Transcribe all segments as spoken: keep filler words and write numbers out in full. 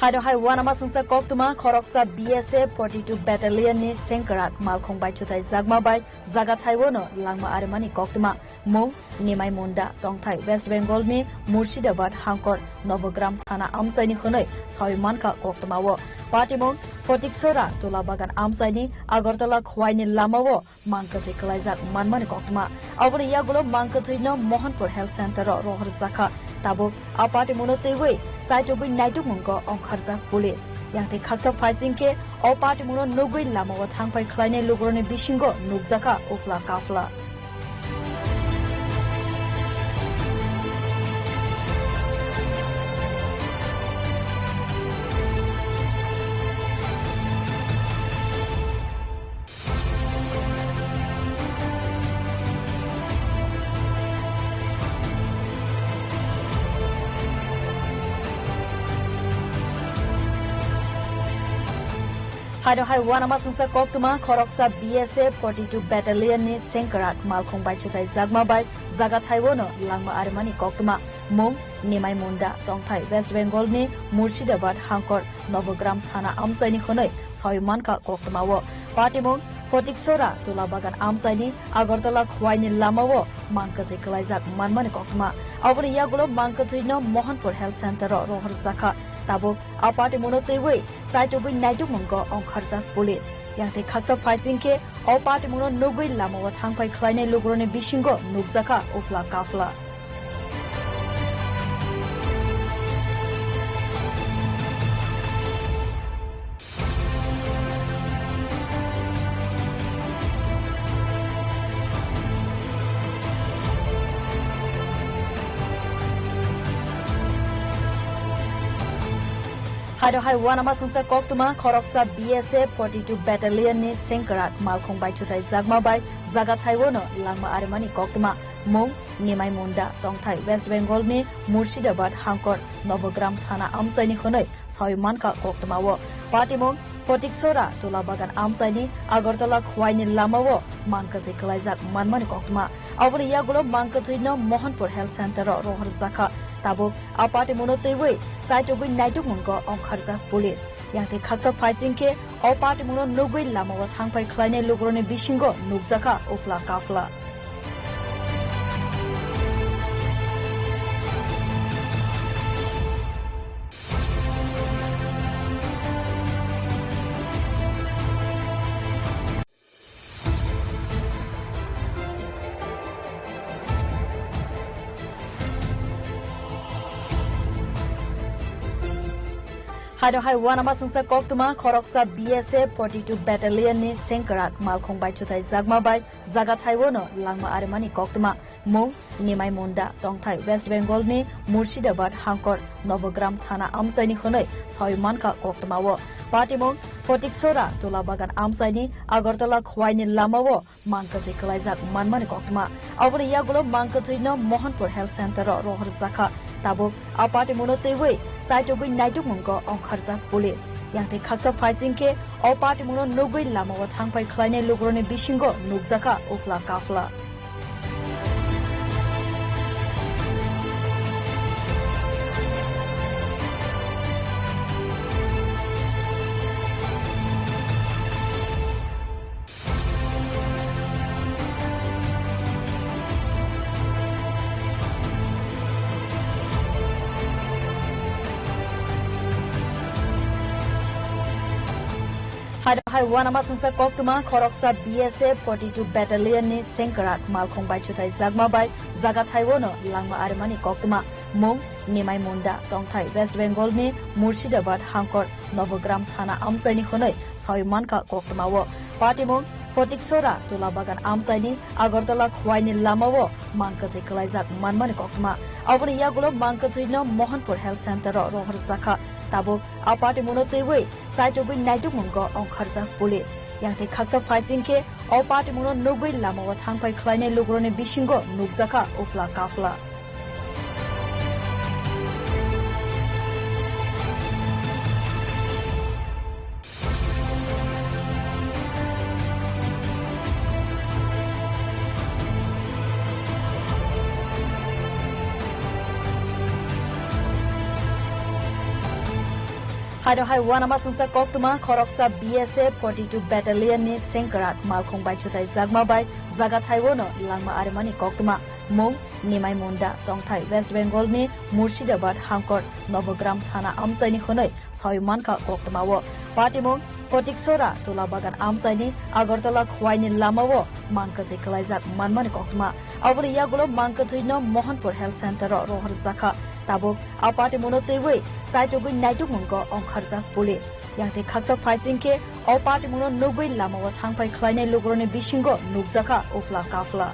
Aro hai uanama songsa koktwma khoroksa B S F forty two Battalion ni sengkrak malkhung bai chuthai jakma bai jaga thaibo no langma arimani koktwma mung Nimai Munda tongthai West Bengal ni Murshidabad hangkor Nobogram thana amchaini hwnwi sawi mankha koktwmao. Patimung Photiksora Tulabagan amchaini Agartala Khwaini lamao mangkwthwi kwlaijak manmani koktwma. Aboni yagulo mangkwthwino Mohanpur Health Center o rohorjakha. Tabuk a patimungno twiwi chaitugwi naitukmungo ongkharjak police. Yangthwi khaksa phaising khe o patimungno nugwi lamao thangphai khlainai lukurokni bisingo nukjakha uphla kaphla. Haino hai uanama songsa koktwma khoroksa B S F forty two Battalion ni sengkrak malkhung bai chuthai jakma bai jaga thaibo no langma arimani koktwma mung Nimai Munda tongthai West Bengal ni Murshidabad hangkor Nobogram thana amchaini hwnwi sawi mankha koktwmao. Patimung Photiksora Tulabagan amchaini Agartala Khwaini lamao mangkwthwi kwlaijak manmani koktwma. Aboni yagulo mangkwthwino Mohanpur Health Center o rohorjakha. Tabuk a patimungno twiwi chaitugwi naitukmungo ongkharjak police. Yangthwi khaksa phaising khe o patimungno nugwi lamao thangphai khlainai lukurokni bisingo nukjakha uphla kaphla. Haino hai uanama songsa koktwma khoroksa B S F forty two Battalion ni sengkrak malkhung bai chuthai jakma bai jaga thaibo no langma arimani koktwma mung Nimai Munda tongthai West Bengal ni Murshidabad hangkor Nobogram thana amchaini hwnwi sawi mankha koktwmao. Patimung Photiksora Tulabagan amchaini Agartala Khwaini lamao mangkwthwi kwlaijak manmani koktwma. Aboni yagulo mangkwthwino Mohanpur Health Center o rohorjakha. Tabuk a patimungno twiwi chaitugwi naitukmungo ongkharjak police. Yangthwi khaksa phaising khe o patimungno nugwi lamao thangphai khlainai lukurokni bisingo nukjakha uphla kaphla. Haino hai uanama songsa koktwma khoroksa B S F forty two Battalion ni sengkrak malkhung bai chuthai jakma bai jaga thaibo no langma arimani koktwma mung Nimai Munda tongthai West Bengal ni Murshidabad hangkor Nobogram thana amchaini hwnwi sawi mankha koktwmao. Patimung Photiksora Tulabagan amchaini Agartala Khwaini lamao mangkwthwi kwlaijak manmani koktwma. Aboni yagulo mangkwthwino Mohanpur Health Center o rohorjakha. Tabuk a patimungno twiwi chaitugwi naitukmungo ongkharjak police. Yangthwi khaksa phaising khe o patimungno nugwi lamao thangphai khlainai lukurokni bisingo nukjakha uphla kaphla. Haino hai uanama songsa koktwma khoroksa B S F forty two Battalion ni sengkrak malkhung bai chuthai jakma bai jaga thaibo no langma arimani koktwma mung Nimai Munda tongthai West Bengal ni Murshidabad hangkor Nobogram thana amchaini hwnwi sawi mankha koktwmao. Patimung Photiksora Tulabagan amchaini Agartala Khwaini lamao mangkwthwi kwlaijak manmani koktwma. Aboni yagulo mangkwthwino Mohanpur Health Center o rohorjakha. Tabuk a patimungno twiwi chaitugwi naitukmungo ongkharjak police. Yangthwi khaksa phaising khe o patimungno nugwi lamao thangphai khlainai lukurokni bisingo nukjakha uphla kaphla. Haino hai uanama songsa koktwma khoroksa B S F forty two Battalion ni Sengkrak malkhung baithutai jakma bai jaga thaio no langma arimani koktwma mung Nimai Munda tongthai West Bengal ni Murshidabad hangkor Nobogram thana amchaini hwnwi sawi mankha koktwmao. Patimung Photiksora Tulabagan amchaini Agartala Khwaini lamao mangkwthwi kwlaijak manmani koktwma. Aboni yagulo mangkwthwino Mohanpur Health Center o rohorjakha. Tabuk a patimungno twiwi chaichugwi naitukmungo ongkharjak police. Yang tei khaksa phaising khe o patimungno nugwi lamao thangphai khlainai lukurokni bisingo nukjakha uphla kaphla.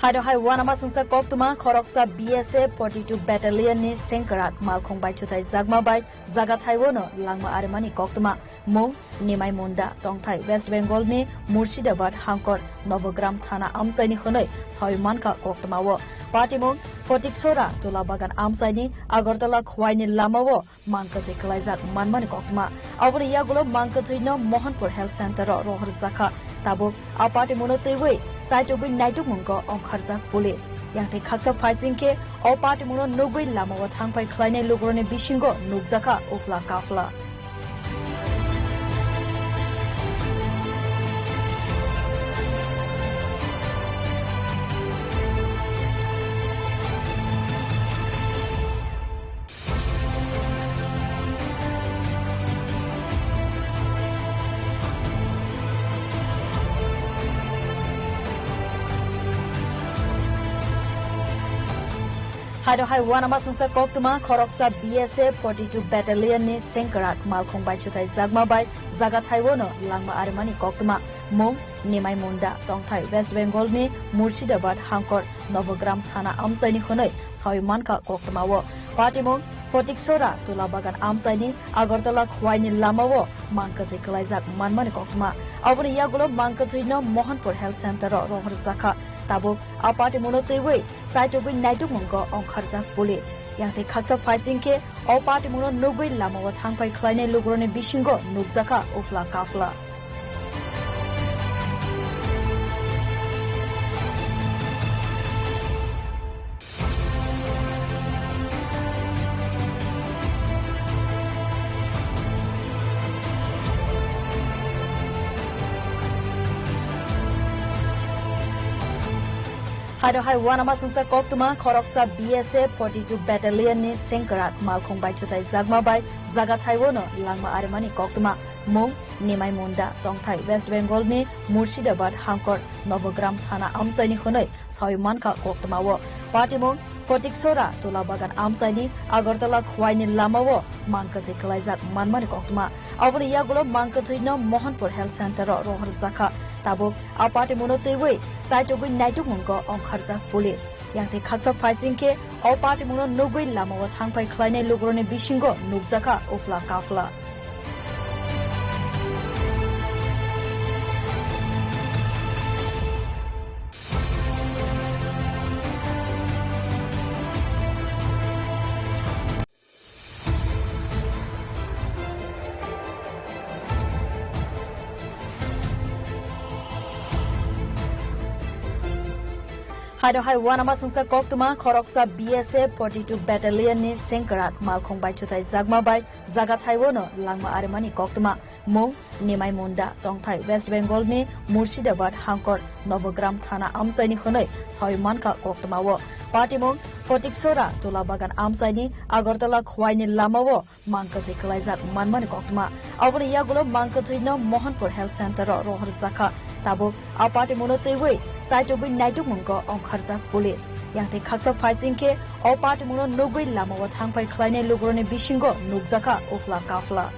Haino hai uanama songsa koktwma khoroksa B S F forty two Battalion ni Sengkrak malkhung baithutai jakma bai jaga thaio no langma arimani koktwma mung Nimai Munda tongthai West Bengal ni Murshidabad hangkor Nobogram thana amchaini hwnwi sawi mankha koktwmao. Patimung Photiksora Tulabagan amchaini Agartala Khwaini lamao mangkwthwi kwlaijak manmani koktwma. Aboni yagulo mangkwthwino Mohanpur Health Center o rohorjakha. Tabuk a patimungno twiwi chaichugwi naitukmungo ongkharjak police. Yang tei khaksa phaising khe o patimungno nugwi lamao thangphai khlainai lukurokni bisingo nukjakha uphla kaphla. Haino hai uanama songsa koktwma khoroksa B S F forty two Battalion ni Sengkrak malkhung baithutai jakma bai jaga thaio no langma arimani koktwma mung Nimai Munda tongthai West Bengal ni Murshidabad hangkor Nobogram thana amchaini hwnwi sawi mankha koktwmao. Patimung Photiksora Tulabagan amchaini Agartala Khwaini lamao mangkwthwi kwlaijak manmani koktwma. Aboni yagulo mangkwthwino Mohanpur Health Center o rohorjakha. Tabuk a patimungno twiwi chaichugwi naitukmungo ongkharjak police. Yang tei khaksa phaising khe o patimungno nugwi lamao thangphai khlainai lukurokni bisingo nukjakha uphla kaphla. Haino hai uanama songsa koktwma khoroksa B S F forty two Battalion ni Sengkrak malkhung baithutai jakma bai jaga thaio no langma arimani koktwma mung Nimai Munda tongthai West Bengal ni Murshidabad hangkor Nobogram thana amchaini hwnwi sawi mankha koktwmao. Patimung Photiksora Tulabagan amchaini Agartala Khwaini lamao mangkwthwi kwlaijak manmani koktwma. Aboni yagulo mangkwthwino Mohanpur Health Center o rohorjakha. Tabuk a patimungno twiwi chaichugwi naitukmungo ongkharjak police. Yang tei khaksa phaising khe o patimungno nugwi lamao thangphai khlainai lukurokni bisingo nukjakha uphla kaphla. Haino hai uanama songsa koktwma khoroksa B S F forty two Battalion ni Sengkrak malkhung baithutai jakma bai jaga thaio no langma arimani koktwma mung Nimai Munda tongthai West Bengal ni Murshidabad hangkor Nobogram thana amchaini hwnwi sawi mankha koktwmao. Patimung Photiksora Tulabagan amchaini Agartala Khwaini lamao mangkwthwi kwlaijak manmani koktwma. Aboni yagulo mangkwthwino Mohanpur Health Center o rohorjakha. Tabuk a patimungno twiwi chaichugwi naitukmungo ongkharjak police. Yang tei khaksa phaising khe o patimungno nugwi lamao thangphai khlainai lukurokni bisingo nukjakha uphla kaphla.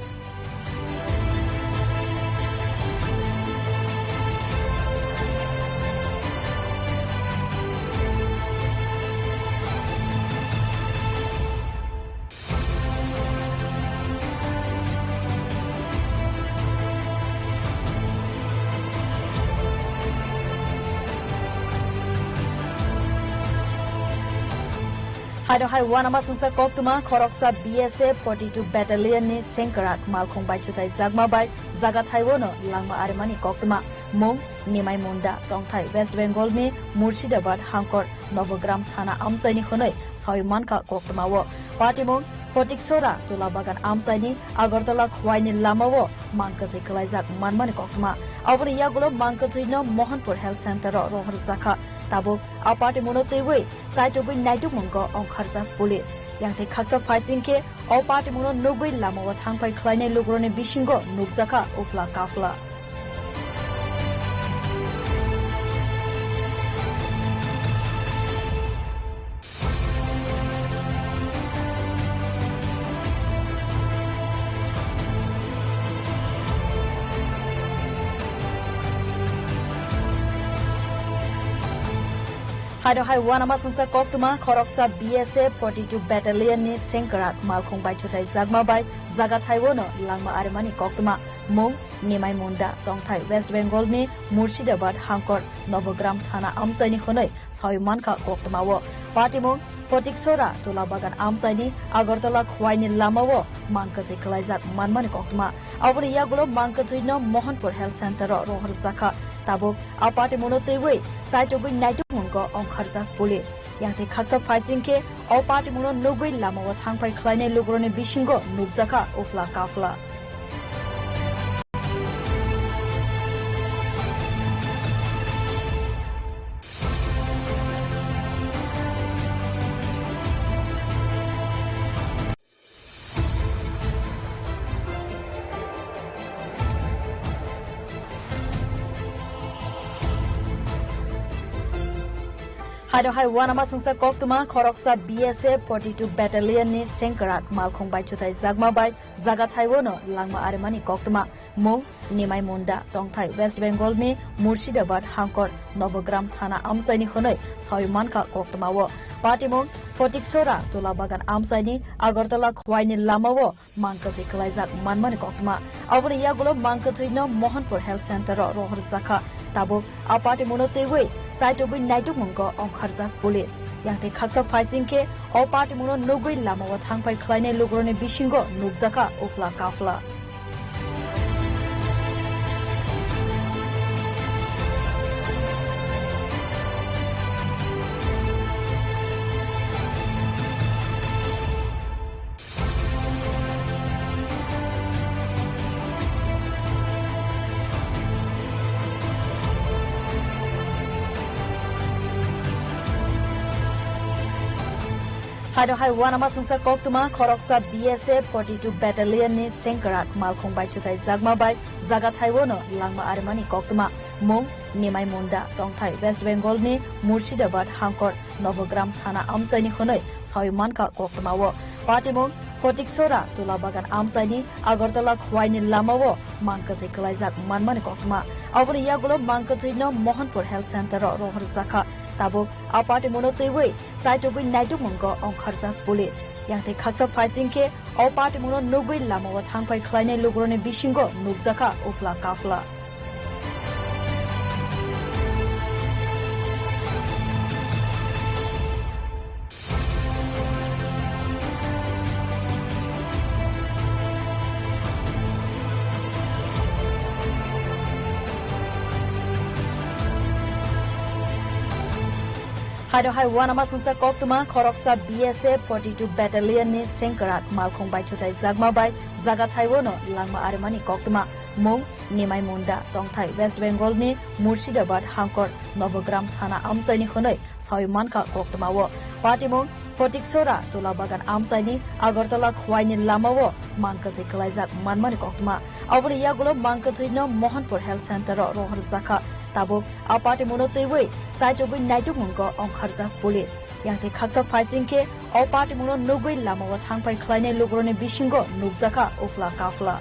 Haino hai uanama songsa koktwma khoroksa B S F forty two Battalion ni sengkrak malkhung baichwtai jakma bai jaga thaio no langma arimani koktwma mung Nimai Munda tongthai West Bengal ni Murshidabad hangkor Nobogram thana amchaini hwnwi sawi mankha koktwmao. Patimung Photiksora Tulabagan amchaini Agartala Khwaini lamao mangkwthwi kwlaijak manmani koktwma. Aboni yagulo mangkwthwino Mohanpur Health Center o rohorjakha. Tabuk a patimungno twiwi chaitugwi naitukmungo ongkharjak police. Yangthai khaksa phaising khe o patimungno nugwi lamao thangphai khlainai lugurokni bisingo nukjakha uphla kaphla. Haino hai uanama songsa koktwma khoroksa B S F forty two Battalion ni sengkrak malkhung baichwtai jakma bai jaga thaio no langma arimani koktwma mung Nimai Munda tongthai West Bengal ni Murshidabad hangkor Nobogram thana amchaini hwnwi sawi mankha koktwmao. Patimung Photiksora Tulabagan amchaini Agartala Khwaini lamao mangkwthwi kwlaijak manmani koktwma. Aboni yagulo mangkwthwino Mohanpur Health Center o rohorjakha. Tabuk a patimungno twiwi chaitugwi naitukmungo ongkharjak police. Yangthai khaksa phaising khe o patimungno nugwi lamao thangphai khlainai lugurokni bisingo nukjakha uphla kaphla. Haino hai uanama songsa koktwma khoroksa B S F forty two Battalion ni sengkrak malkhung baichwtai jakma bai jaga thaio no langma arimani koktwma mung Nimai Munda tongthai West Bengal ni Murshidabad hangkor Nobogram thana amchaini hwnwi sawi mankha koktwmao. Patimung Photiksora Tulabagan amchaini Agartala Khwaini lamao mangkwthwi kwlaijak manmani koktwma. Aboni yagulo mangkwthwino Mohanpur Health Center o rohorjakha. Tabuk a patimungno twiwi chaitugwi naitukmungo ongkharjak police. Yangthai khaksa phaising khe o patimungno nugwi lamao thangphai khlainai lugurokni bisingo nukjakha uphla kaphla. Haino hai uanama songsa koktwma khoroksa B S F forty two Battalion ni sengkrak malkhung baichwtai jakma bai jaga thaio no langma arimani koktwma mung Nimai Munda tongthai West Bengal ni Murshidabad hangkor Nobogram thana amchaini hwnwi sawi mankha koktwmao. Patimung Photiksora Tulabagan amchaini Agartala Khwaini lamao mangkwthwi kwlaijak manmani koktwma. Aboni yagulo mangkwthwino Mohanpur Health Center o rohorjakha. Tabuk a patimungno twiwi chaitugwi naitukmungo ongkharjak police. Yangthai khaksa phaising khe o patimungno nugwi lamao thangphai khlainai lugurokni bisingo nukjakha uphla kaphla. Haino hai uanama songsa koktwma khoroksa B S F forty two Battalion ni sengkrak malkhung baichwtai jakma bai jaga thaio no langma arimani koktwma mung Nimai Munda tongthai West Bengal ni Murshidabad hangkor Nobogram thana amchaini hwnwi sawi mankha koktwmao. Patimung Photiksora Tulabagan amchaini Agartala Khwaini lamao mangkwthwi kwlaijak manmani koktwma. Aboni yagulo mangkwthwino Mohanpur Health Center o rohorjakha. Tabuk a patimungno twiwi chaitugwi naitukmungo ongkharjak police. Yangthai khaksa phaising khe o patimungno nugwi lamao thangphai khlainai lugurokni bisingo nukjakha uphla kaphla.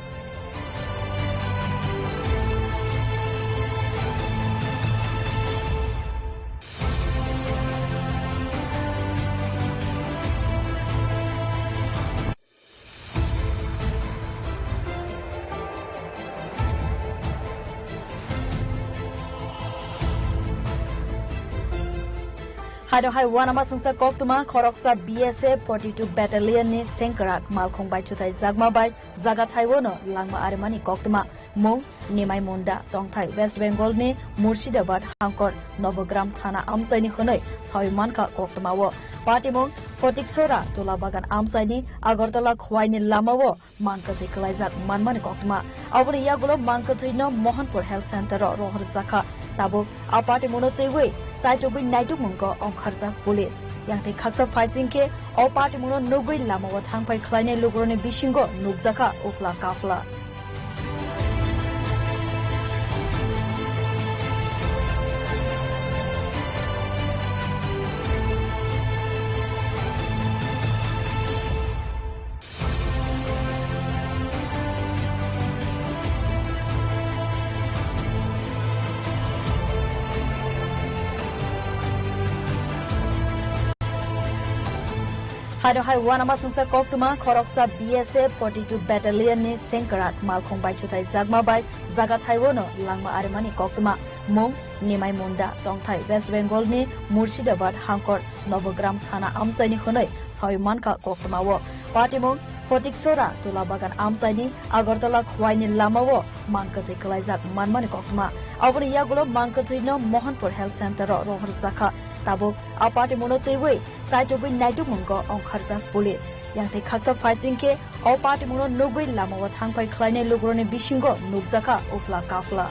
Aro hai uanama songsa koktwma khoroksa B S F forty two Battalion ni sengkrak malkhung bai chuthai jakma bai jaga thaibo no langma arimani koktwma mung Nimai Munda tongthai West Bengal ni Murshidabad hangkor Nobogram thana amchaini hwnwi sawi mankha koktwmao. Patimung Photiksora Tulabagan amchaini Agartala Khwaini lamao mangkwthwi kwlaijak manmani koktwma. Aboni yagulo mangkwthwino Mohanpur Health Center o rohorjakha. Tabuk a patimungno twiwi chaichugwi naitukmungo ongkharjak police. Yangthai khaksa phaising khe o patimungno nugwi lamao thangphai khlainai lugurokni bisingo nukjakha uphla kaphla. Haino hai uanama songsa koktwma khoroksa B S F forty two Battalion ni sengkrak malkhung bai chuthai jakma bai jaga thaibo no langma arimani koktwma mung Nimai Munda tongthai West Bengal ni Murshidabad hangkor Nobogram thana amchaini hwnwi sawi mankha koktwmao. Patimung Photiksora Tulabagan amchaini Agartala Khwaini lamao mangkwthwi kwlaijak manmani koktwma. Aboni yagulo mangkwthwino Mohanpur Health Center o rohorjakha. Tabuk a patimungno twiwi chaichugwi naitukmungo ongkharjak police. Yangthai khaksa phaising khe o patimungno nugwi lamao thangphai khlainai lugurokni bisingo nukjakha uphla kaphla.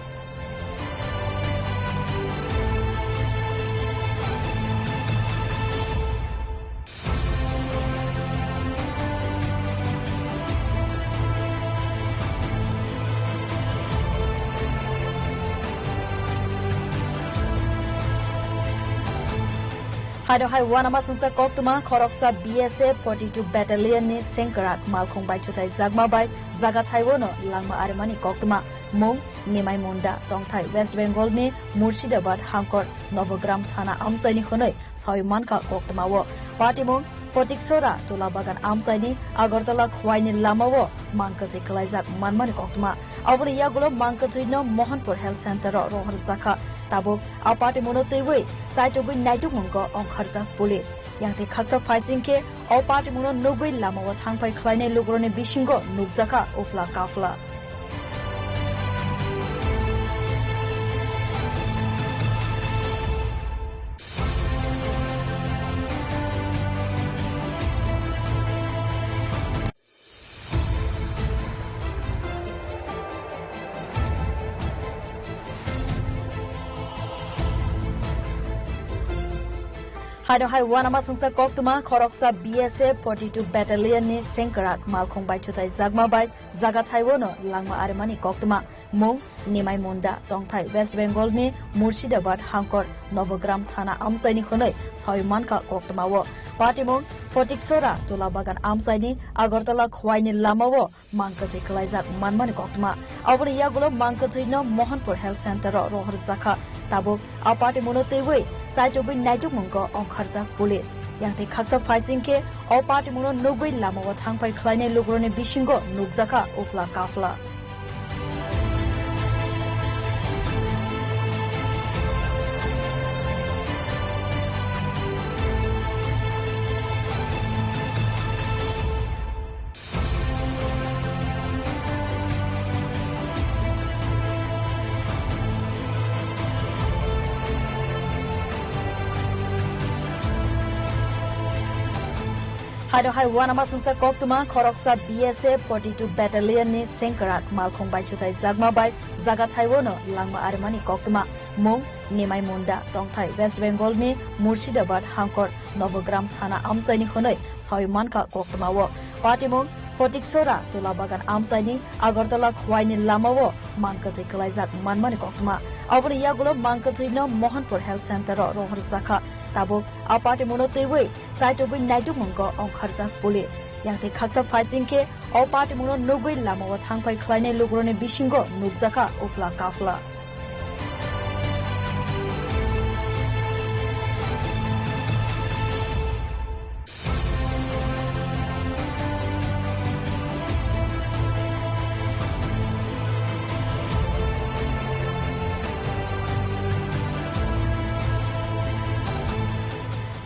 Haino hai uanama songsa koktwma khoroksa B S F forty two Battalion ni sengkrak malkhung bai chuthai jakma bai jaga thaibo no langma arimani koktwma mung Nimai Munda tongthai West Bengal ni Murshidabad hangkor Nobogram thana amchaini hwnwi sawi mankha koktwmao. Patimung Photiksora Tulabagan amchaini Agartala Khwaini lamao mangkwthwi kwlaijak manmani koktwma. Aboni yagulo mangkwthwino Mohanpur Health Center o rohorjakha. Tabuk a patimungno twiwi chaichugwi naitukmungo ongkharjak police. Yangthai khaksa phaising khe o patimungno nugwi lamao thangphai khlainai lugurokni bisingo nukjakha uphla kaphla. Haino hai uanama songsa koktwma khoroksa B S F forty two Battalion ni sengkrak malkhung bai chuthai jakma bai jaga thaibo no langma arimani koktwma mung Nimai Munda tongthai West Bengal ni Murshidabad hangkor Nobogram thana amchaini hwnwi sawi mankha koktwmao. Patimung Photiksora Tulabagan amchaini Agartala Khwaini lamao mangkwthwi kwlaijak manmani koktwma. Aboni yagulo mangkwthwino Mohanpur Health Center o rohorjakha. Tabuk a patimungno twiwi chaichugwi naitukmungo ongkharjak police. Yangthai khaksa phaising khe o patimungno nugwi lamao thangphai khlainai lugurokni bisingo nukjakha uphla kaphla. Haino hai uanama songsa koktwma khoroksa B S F forty two Battalion ni sengkrak malkhung bai chuthai jakma bai jaga thaibo no langma arimani koktwma mung Nimai Munda tongthai West Bengal ni Murshidabad hangkor Nobogram thana amchaini hwnwi sawi mankha koktwmao. Patimung Photiksora Tulabagan amchaini Agartala Khwaini lamao mangkwthwi kwlaijak manmani koktwma. Aboni yagulo mangkwthwino Mohanpur Health Center o rohorjakha. Tabuk a patimungno twiwi chaichugwi naitukmungo ongkharjak police. Yangthai khaksa phaising khe o patimungno nugwi lamao thangphai khlainai lugurokni bisingo nukjakha uphla kaphla.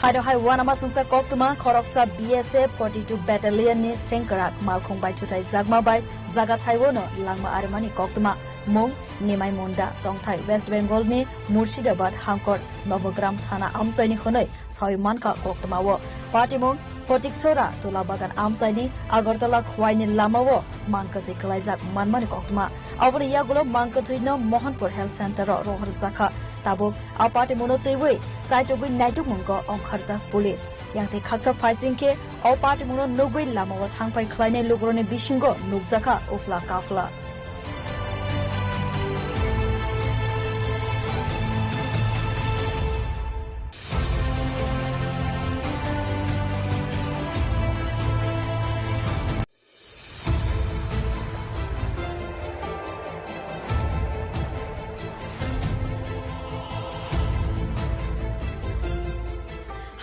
Haino hai uanama songsa koktwma khoroksa B S F forty two Battalion ni sengkrak malkhung bai chuthaijak ma bai jaga thaio no langma arimani koktwma mung Nimai Munda tongthai West Bengal ni Murshidabad hangkor Nobogram thana amchaini hwnwi sawi mankha koktwmao. Patimung Photiksora Tulabagan amchaini Agartala Khwaini lamao mankatwi kwlaijak manmani koktwma. Aboni yagulo mankatwino Mohanpur Health Center o rohorjakha. Tabuk a patimungno twiwi chaitugwi naitukmungo ongkharjak police. Yangthai khaksa phaising khe o patimungno nugwi lamao thangphai khlainai lukurokni bisingo nukjakha uphla kaphla.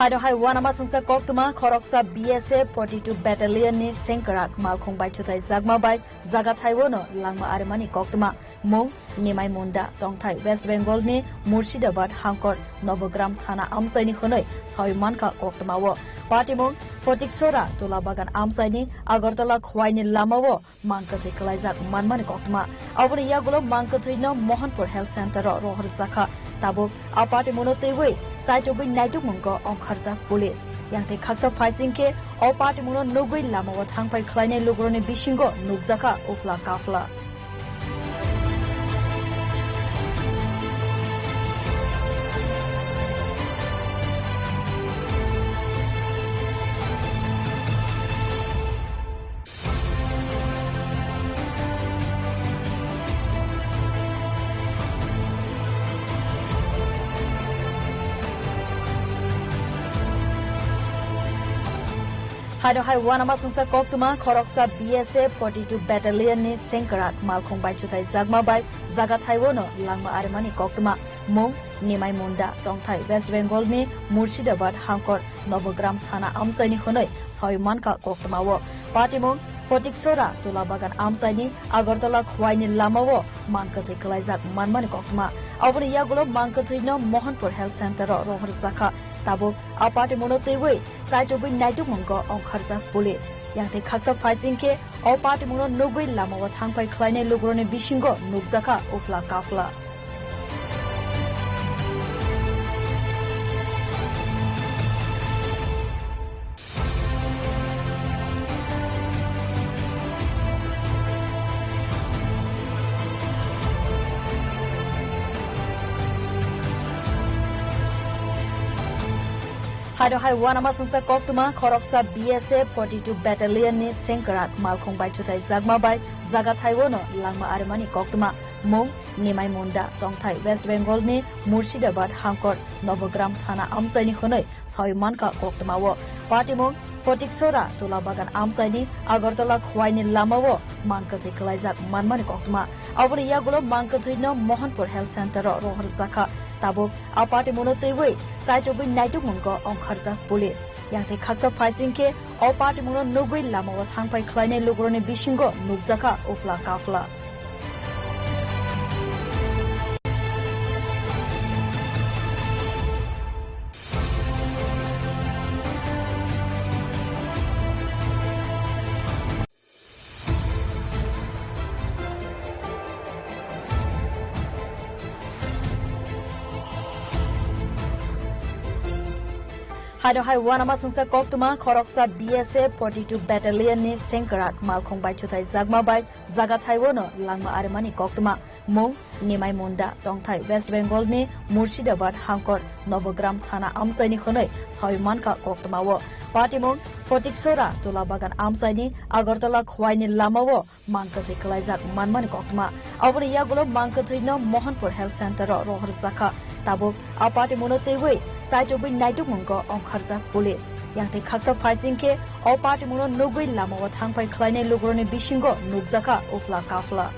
Haino hai uanama songsa koktwma khoroksa B S F forty two Battalion ni sengkrak malkhung bai chuthaijak ma bai jaga thaio no langma arimani koktwma mung Nimai Munda tongthai West Bengal ni Murshidabad hangkor Nobogram thana amchaini hwnwi sawi mankha koktwmao. Patimung Photiksora Tulabagan amchaini Agartala Khwaini lamao mankatwi kwlaijak manmani koktwma. Aboni yagulo mankatwino Mohanpur Health Center o rohorjakha. Tabuk a patimungno twiwi chaitugwi naitukmungo ongkharjak police. Yangthai khaksa phaising khe o patimungno nugwi lamao thangphai khlainai lukurokni bisingo nukjakha uphla kaphla. Haino hai uanama songsa koktwma khoroksa B S F forty two Battalion ni sengkrak malkhung bai chuthaijak ma bai jaga thaio no langma arimani koktwma mung Nimai Munda tongthai West Bengal ni Murshidabad hangkor Nobogram thana amchaini hwnwi sawi mankha koktwmao. Patimung Photiksora Tulabagan amchaini Agartala Khwaini lamao mankatwi kwlaijak manmani koktwma. Aboni yagulo mankatwino Mohanpur Health Center o rohorjakha. Tabuk a patimungno twiwi chaitugwi naitukmungo ongkharjak police. Yangthai khaksa phaising khe o patimungno nugwi lamao thangphai khlainai lukurokni bisingo nukjakha uphla kaphla. Haino hai uanama songsa koktwma khoroksa B S F forty two Battalion ni sengkrak malkhung bai chuthaijak ma bai jaga thaio no langma arimani koktwma mung Nimai Munda tongthai West Bengal ni Murshidabad hangkor Nobogram thana amchaini hwnwi sawi mankha koktwmao. Patimung Photiksora Tulabagan amchaini Agartala Khwaini lamao mankatwi kwlaijak manmani koktwma. Aboni yagulo mankatwino Mohanpur Health Center o rohorjakha. Tabuk a patimungno twiwi chaitugwi naitukmungo ongkharjak police. Yangthai khaksa phaising khe o patimungno nugwi lamao thangphai khlainai lukurokni bisingo nukjakha uphla kaphla. Haino hai uanama songsa koktwma khoroksa B S F forty two Battalion ni sengkrak malkhung bai chuthaijak ma bai jaga thaio no langma arimani koktwma mung Nimai Munda tongthai West Bengal ni Murshidabad hangkor Nobogram thana amchaini hwnwi sawi mankha koktwmao. Patimung Photiksora Tulabagan amchaini Agartala Khwaini lamao mankatwi kwlaijak manmani koktwma. Aboni yagulo mankatwino Mohanpur Health Center o rohorjakha. Tabuk a patimungno twiwi chaitugwi naitukmungo ongkharjak police. Yangthai khaksa phaising khe o patimungno nugwi lamao thangphai khlainai lukurokni bisingo nukjakha uphla kaphla.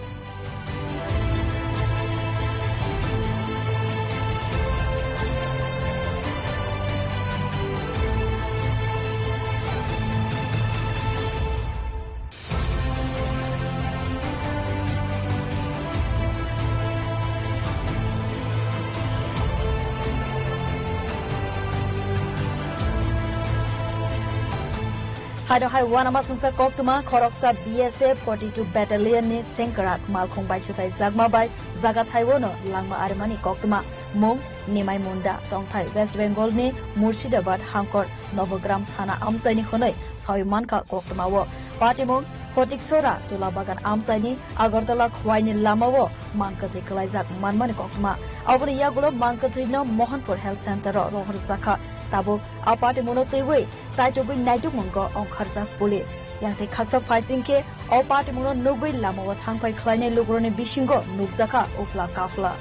Hairo hai uanama songsa koktwma khoroksa B S F forty two Battalion ni sengkrak malkhung bai chutaijakma bai jaga thaibo no langma arimani koktwma mung Nimai Munda tongthai West Bengal ni Murshidabad hangkor Nobogram thana amchaini hwnwi sawi mankha koktwma o. Patimung Photiksora Tula Bagan amchaini Agartala Khwaini lama o mankatwi kwlaijak manmani koktwma. Aboni yagulo mankatwi no Mohanpur Health Center o rohorjakha. Tabuk a patimung no twiwi Chaichogwi naitukmungo ongkharjak police. Yang tei khaksa phaising khe o patimungno nugwi lamao thangphai khlainai lugurokni bisingo nukjakha uphla kaphla.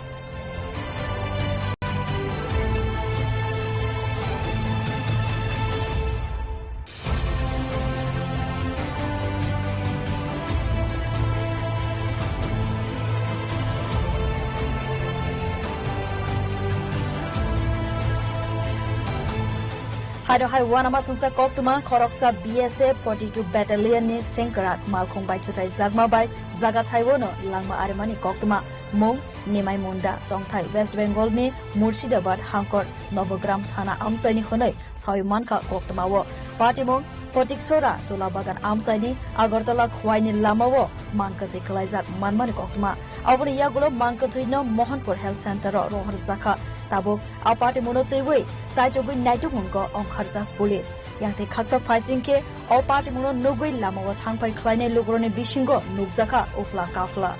Hairo hai uanama songsa koktwma khoroksa B S F forty two Battalion ni sengkrak malkhung bai chutaijakma bai jaga thaibo no langma arimani koktwma mung Nimai Munda tongthai West Bengal ni Murshidabad hangkor Nobogram thana amchaini hwnwi sawi mankha koktwma o. Patimung Photiksora Tula Bagan amchaini Agartala Khwaini lama o mankatwi kwlaijak manmani koktwma. Aboni yagulo mankatwi no Mohanpur Health Center o rohorjakha. Tabuk a patimung no twiwi chaichogwi naitukmungo ongkharjak police. Yang tei khaksa phaising khe o patimung no nugwi lamao thangphai khlainai lugurokni bisingo nukjakha uphla kaphla.